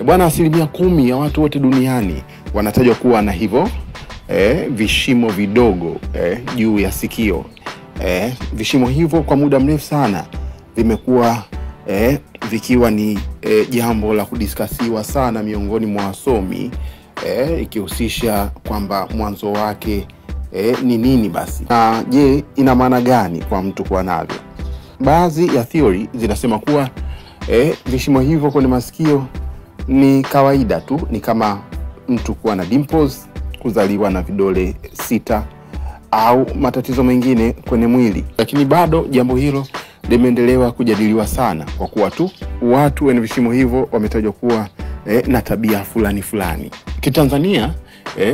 Bwana, 10% ya watu wote duniani wanatajwa kuwa na hivyo vishimo vidogo juu ya sikio. Vishimo hivyo kwa muda mrefu sana vimekuwa vikiwa ni jambo la kudiskasiwa sana miongoni mwa wasomi, ikihusisha kwamba mwanzo wake ni nini basi, na je, ina maana gani kwa mtu kuwa navyo. Baadhi ya theory zinasema kuwa vishimo hivyo kwenye masikio ni kawaida tu, ni kama mtu kuwa na dimples, kuzaliwa na vidole 6 au matatizo mengine kwenye mwili. Lakini bado jambo hilo limeendelewa kujadiliwa sana kwa kuwa tu watu wenye vishimo hivyo wametajwa kuwa na tabia fulani fulani. Kitanzania,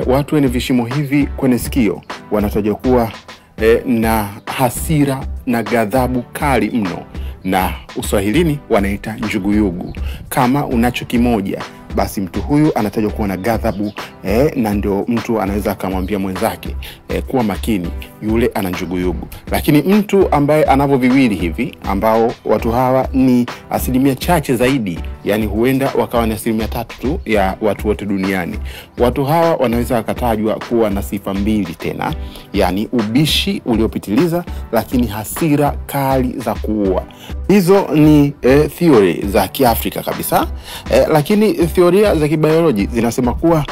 watu wenye vishimo hivi kwenye sikio wanatajwa kuwa na hasira na ghadhabu kali mno, na Uswahilini wanaita njuguyugu. Kama unacho kimoja, basi mtu huyu anatajwa kuwa na ghadhabu, na ndio mtu anaweza akamwambia mwenzake kuwa makini, yule ana njuguyugu. Lakini mtu ambaye anavyo viwili hivi, ambao watu hawa ni asilimia chache zaidi, yani huenda wakawa ni 3% tu ya watu wote duniani, watu hawa wanaweza wakatajwa kuwa na sifa mbili tena, yani ubishi uliopitiliza lakini hasira kali za kuua. Hizo ni theory za Kiafrika kabisa, lakini theoria za kibioloji zinasema kuwa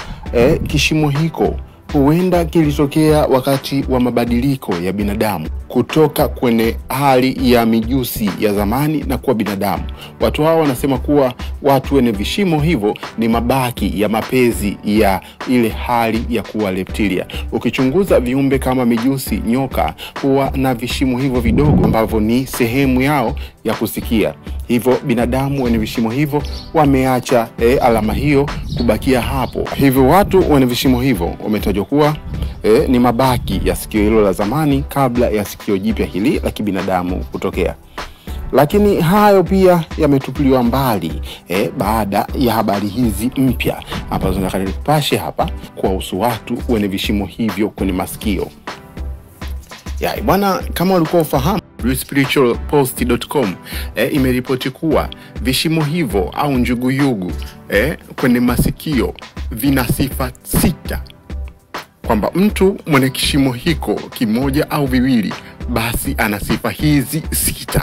kishimo hiko huenda kilitokea wakati wa mabadiliko ya binadamu kutoka kwenye hali ya mijusi ya zamani na kuwa binadamu. Watu hao wanasema kuwa watu wenye vishimo hivyo ni mabaki ya mapezi ya ile hali ya kuwa reptilia. Ukichunguza viumbe kama mijusi, nyoka huwa na vishimo hivyo vidogo ambavyo ni sehemu yao ya kusikia. Hivyo binadamu wenye vishimo hivyo wameacha alama hiyo kubakia hapo. Hivyo watu wenye vishimo hivyo wametajwa kuwa ni mabaki ya sikio hilo la zamani kabla ya sikio jipya hili la kibinadamu kutokea. Lakini hayo pia yametupiliwa mbali baada ya habari hizi mpya ambazo nataka nikupashe hapa kuhusu watu wenye vishimo hivyo kwenye masikio. Ya bwana, kama ulikuwa ufahamu, spiritualpost.com imeripoti kuwa vishimo hivyo au njuguyugu kwenye masikio vina sifa 6, kwamba mtu mwenye kishimo hiko kimoja au viwili basi ana sifa hizi 6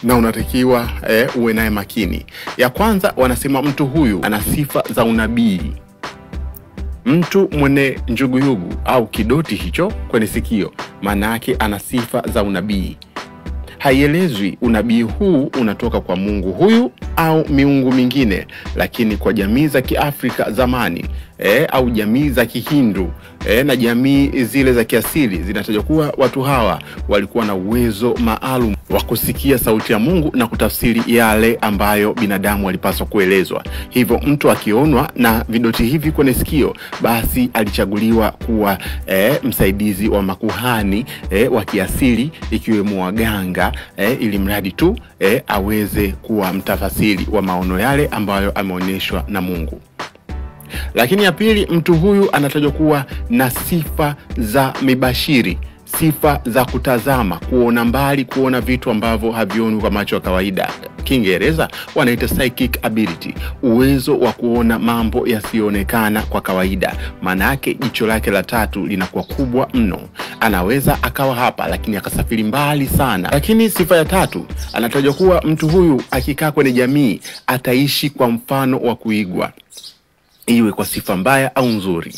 na unatakiwa uwe naye makini. Ya kwanza, wanasema mtu huyu ana sifa za unabii. Mtu mwenye njuguyugu au kidoti hicho kwenye sikio, maana yake ana sifa za unabii. Haielezwi unabii huu unatoka kwa Mungu huyu au miungu mingine, lakini kwa jamii za Kiafrika zamani au jamii za Kihindu na jamii zile za kiasili zinatajwa kuwa watu hawa walikuwa na uwezo maalum wa kusikia sauti ya Mungu na kutafsiri yale ambayo binadamu walipaswa kuelezwa. Hivyo mtu akionwa na vidoti hivi kwenye sikio, basi alichaguliwa kuwa msaidizi wa makuhani wa kiasili, ikiwemo waganga, ili mradi tu aweze kuwa mtafasiri wa maono yale ambayo ameonyeshwa na Mungu. Lakini ya pili, mtu huyu anatajwa kuwa na sifa za mibashiri, sifa za kutazama, kuona mbali, kuona vitu ambavyo havioni kwa macho ya kawaida. Kiingereza wanaita psychic ability, uwezo wa kuona mambo yasiyoonekana kwa kawaida. Maana yake jicho lake la tatu linakuwa kubwa mno. Anaweza akawa hapa lakini akasafiri mbali sana. Lakini sifa ya tatu, anatajwa kuwa mtu huyu akikaa kwenye jamii ataishi kwa mfano wa kuigwa, iwe kwa sifa mbaya au nzuri.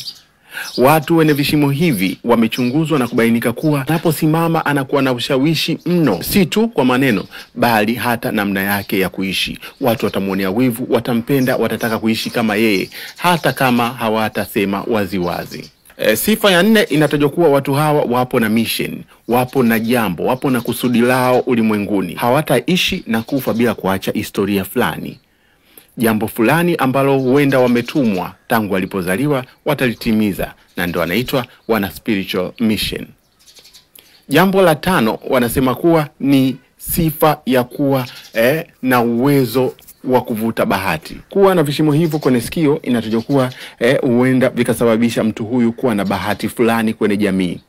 Watu wenye vishimo hivi wamechunguzwa na kubainika kuwa anaposimama anakuwa na ushawishi mno, si tu kwa maneno bali hata namna yake ya kuishi. Watu watamuonea wivu, watampenda, watataka kuishi kama yeye hata kama hawatasema waziwazi. Sifa ya nne inatajwa kuwa watu hawa wapo na mission, wapo na jambo, wapo na kusudi lao ulimwenguni. Hawataishi na kufa bila kuacha historia fulani. Jambo fulani ambalo huenda wametumwa tangu walipozaliwa watalitimiza, na ndio wanaitwa wana spiritual mission. Jambo la tano wanasema kuwa ni sifa ya kuwa na uwezo wa kuvuta bahati. Kuwa na vishimo hivyo kwenye sikio inatajwa kuwa huenda vikasababisha mtu huyu kuwa na bahati fulani kwenye jamii.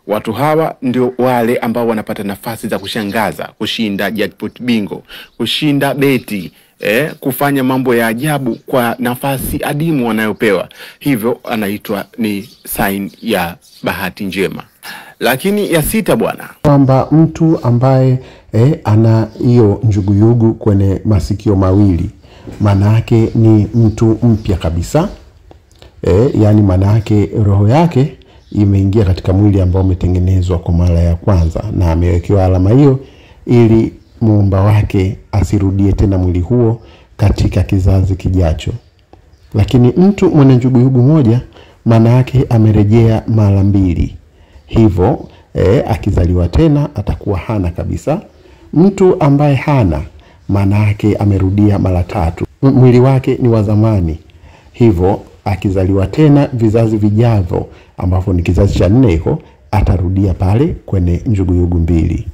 Watu hawa ndio wale ambao wanapata nafasi za kushangaza, kushinda jackpot bingo, kushinda beti, kufanya mambo ya ajabu kwa nafasi adimu wanayopewa. Hivyo anaitwa ni sign ya bahati njema. Lakini ya sita bwana, kwamba mtu ambaye ana hiyo njuguyugu kwenye masikio mawili, maana yake ni mtu mpya kabisa. Yani maana yake roho yake imeingia katika mwili ambao umetengenezwa kwa mara ya kwanza, na amewekewa alama hiyo ili muumba wake asirudie tena mwili huo katika kizazi kijacho. Lakini mtu mwenye njuguyugu moja, maana yake amerejea mara mbili. Hivyo akizaliwa tena atakuwa hana kabisa. Mtu ambaye hana, maana yake amerudia mara tatu, mwili wake ni wa zamani. Hivyo akizaliwa tena vizazi vijavyo, ambapo ni kizazi cha 4 hiko, atarudia pale kwenye njuguyugu mbili.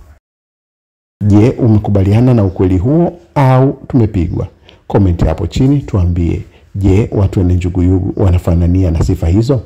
Je, umekubaliana na ukweli huo au tumepigwa? Komenti hapo chini tuambie, je, watu wenye njuguyugu wanafanania na sifa hizo?